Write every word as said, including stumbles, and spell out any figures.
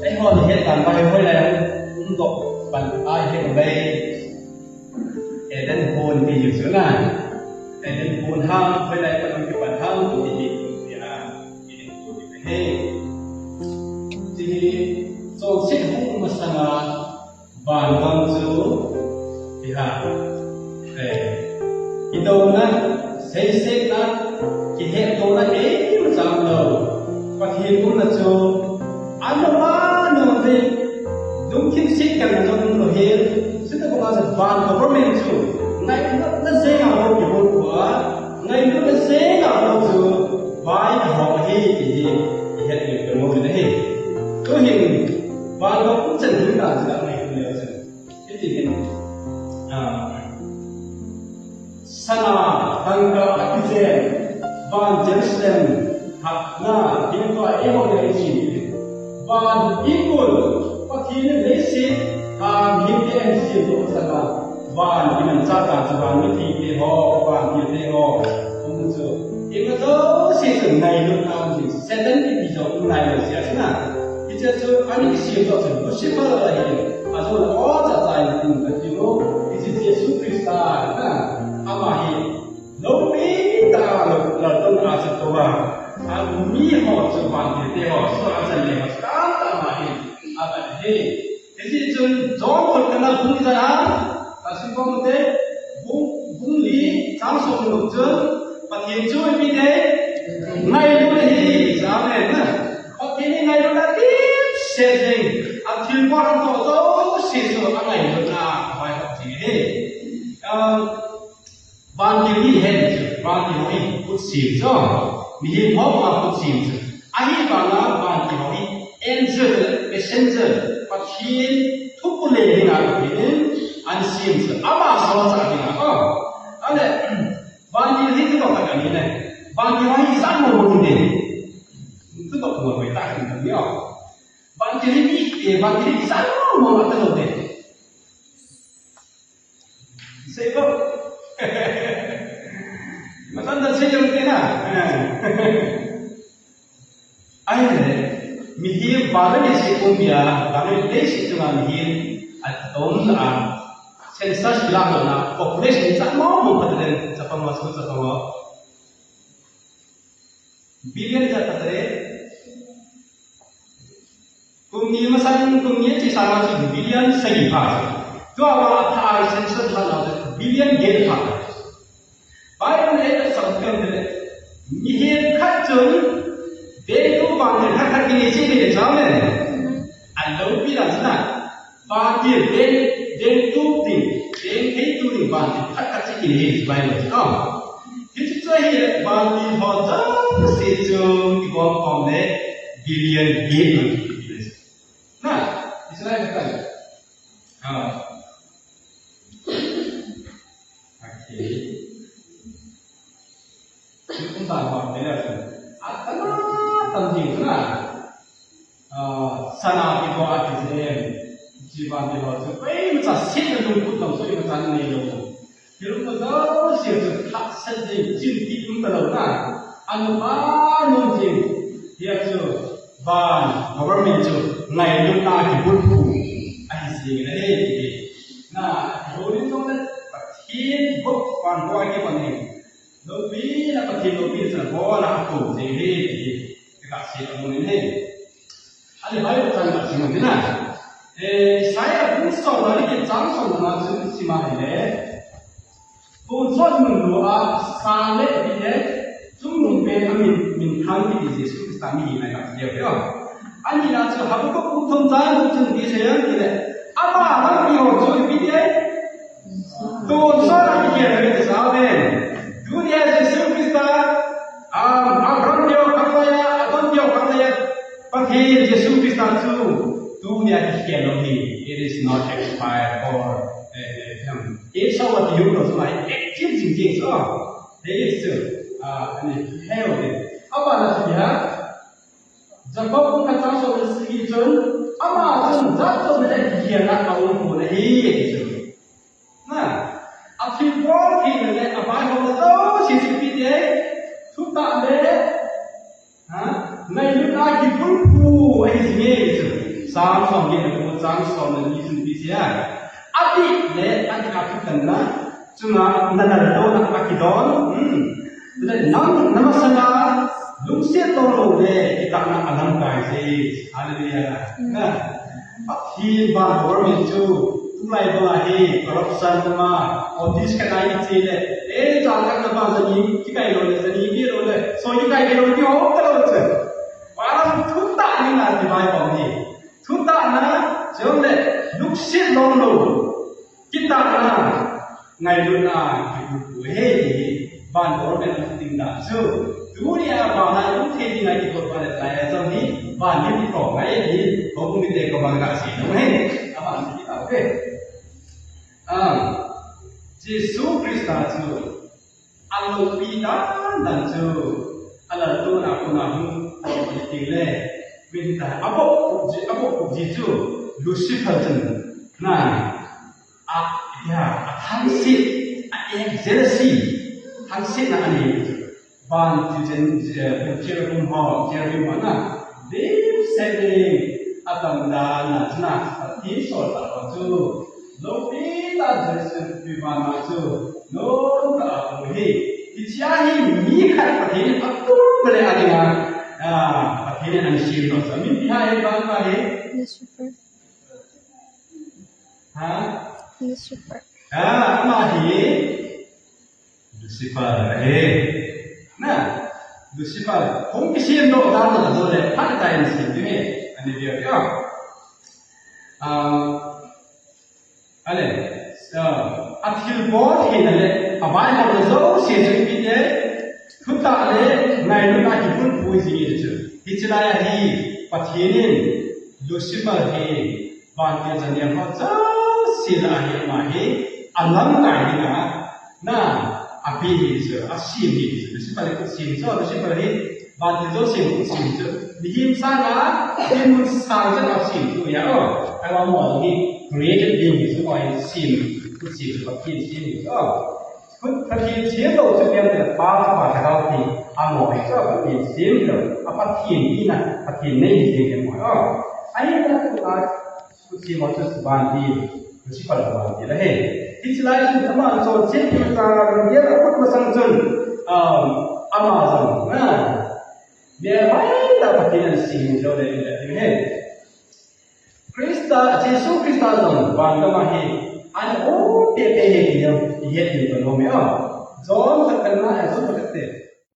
Eiho ni het dan ba hoilai umdoh pan a het bai. Eden hon ti ju chu na. Eden hon ha hoilai pan kipan ha ti ti ti a. Eden hon ti he. Ti ni chonset hung masanga Van gam chu ti ha. Eh, kidona, seisetna, kihettohna ei chang lo. Pathen umna chu anoma nom ding, lungthim setna jong um lo hi. Chuti banga chu van government chu ngailutna jenga bou kibol ua, ngailutna jenga bou chu vai ho hi ti hi, i het ni ka mo ni hi. Tu hin Van gam chen hin ta chu ngai le chu. Hiti hin, ah, sana, dangka akijen, van Jerusalem, hatna, hinkho eiho le ichi. Van ikul, Pathen in leiset, ah, hinte en sin tu sana. Van imanchah ta chu van mithi te ho, van thil te ho. Um chu. Ima jouse chu ngailutna um jing. Satan ipi jong um nai lou jeh a chu na. Hiche chu ani kisem toh chu Lucifer ahi. Ajou le o cha cha in um ka ti lou. Hiche Jesu Christa na. Ama hi loupi tah a lou, lou tah a chu tou a. A mi ho chu van thil te ho. So a chan le ho. Tan tah ama hi. A ban hi. Hiti chun John thot kana bung ijat ham, ka sim bang ute, bung, bung li, chang som le gup chun, Pathen chu ipi ti, ngailutna ahi, amen na. Pathen hi ngailutna dipset jing, athilpha ato jouse chu angailutna, abai jing ahi. Ah, Vantil hi hen chu, vantil ho hi khut sem chu. Mihem ho banga khut sem chu. Ahivanga vantil ho hi angel, messenger, Pathen thuphon le dinga Pathen in asem chu. Ama songcha dinga ko. Ale, vantil hi kitoh khat ani le. Vantil ho hi ijat mo mo ding. Kitoh mo mo ta ding ni o. Vantil hi mi, eh, vantil hi ijat mo mo ta lou ding. Sei bo. Matan dan sei jong tina. Ahile, mihem vantil hi sei pum bia, vantil hi sei chunga mihem atom na. Census la na, population sa mo mo pataden sa pangwa sa pangwa. Billion ja patre. Kum ni masang, kum ni chi sanga chu billion sagi pha. Tua ba pha ai census la na billion get pha. Bible e ta sam kan de. Mihem khat chun, vengtu vantil khat khat ni chi ni cha me. An lo pi la sa. Vantil, veng, vengtu ding, veng theitu ding vantil khat khat chu kine hi Bible chu. Hichu chu hi vantil ho jouse chu kibom khom le billion gate man kiti le. Na, Israel khat. Ah. Okay. Kum ta ba me la. Atam tam ding na. Ah, sana ki ko a ki jem. Chi ba ki ho chu. Pai ma cha sit na lung kut tam so ma cha nei lo. Ki lung ma da si chu kha sa ding chin ti um ta lo na. An ba nun ding. Hia chu ban government chu ngailutna kibulphu. Ahi jing le he. Na, ho ni tong le Pathen bok pan ho a ki ban ni. Loupina Pathen loupina chu abona akou jing ahi ti hi, ti kha sei amun in ahi. Ahile Bible chang khat sim un tina. Eh, Isaiah bung somna le get chang somna chun sim a ahile. Tonsot mun lou a, sa le, pi le, chungnung pen a min, minthang kiti Jesu Christa mihem ahi kha ti ahi. Ani na chu Habakkuk bung thum chang gup chun ipi asei em tile. Ama lampi ho chu ipi ti ahi. Tonsot a kikhel ahi ti sa ve. Tunia Jesu Christa, um, Abraham neo khanglai a, Adam neo khanglai a, Pathen Jesu Christa chu tunia kikhel lou ahi. It is not expired or, eh, eh, um, it shall not be used, active jing jing so. There is still, uh, an hell there. Abana chu ipi ham? Jakob bung khat chang som le sagi chun, ama chun jat chom le kikhelna aum pon ahi, ati chu. Na, athilbol theina le avaihomna jouse chu ipi ti ahi, thutah le, ha, ngailutna kibulphu ahi jing e, Chang som le ko, chang som le ni chun ipi tia. Ati le, ati a thutanna, chunga na laltouna akidon. Hmm. Le nang, na masanga, lungset lou lou le, kitahna alamkai e. Hallelujah. Hmm. Na. Pathen van government chu, tulai banga hi, corruption ma, office ka nai che le, eh, chang ka na ba jani, kikai lou le, jani bi lou le, so kikai lou, ki hom ta lou che. Para thutah ni na ti bai bom ni. Thutahna, chule lungset lou lou. Kitahna, ngailutna, kipu pu he, van government a ding dan chu. Tunia vana lungthim ding a kibol pa le lai a jong hi, van lim to ngai hi, houbung mite ko bang ka sei nom e. Aban sei ta ve. Ah, Jesu Christa chu, aloupi dan dan chu, alaltouna kona hung, ti le, min ta, aboh, aboh ji chu, Lucifer chun, na, a, ya, athangsit, a jealousy, thangsit na ani chu. Van ti chen, eh, cherubim ho, cherubim ho na. Dim se ding, atam dan na chuna, ati sol ta ho chu. Loupi ta Jesu pi van na chu. Lou ta ho hi. Hichea hi mi khat Pathen in atum le adinga. Ah, Pathen in ahin sem lou sa. Min pi ham hi van pa hi. Lucifer. Ha? Lucifer. Ah, ama hi. Lucifer ahi. Na, Lucifer, hung kisem doh dan na jo le, phat tah in sem ding e, ani dia dia. Ah, ale, ah, athilbol theina le, avaipohna jouse chu ipi ti, thutah le, ngailutna kibulphu jing e chu. Hiche lai a hi, Pathen in, Lucifer hi, vantil janeo ho jouse lah a hi ama hi, alamkai dinga, na, api hi chu, asem hi chu, Lucifer hi khut sem chu, Lucifer hi, vantil jouse khut sem chu, mihem sanga, demon sang chu asem chu, ya, o, ahi vang mo hi, created being hi chu, o, asem, khut sem chu, Pathen sem hi chu, o. Khut Pathen sem lou chu, pian te pa, pa, pa, pa, ti, amo hi chu, Pathen sem lou, a Pathen hina, Pathen nei hi chu, amo, o. Ahi na, Khut sem ho chu vantil, Lucifer vantil ahi. Hiche lai chun ama chonset thil tah gel a khut masang chun, um, ama jong, na, melmai tah Pathen in asem jou le, le, le, he. Christa, Jesu Christa jong van gam a hi, ana um pepe hi ti jong, i het ding kanom e. John chapter nine, John chapter ten.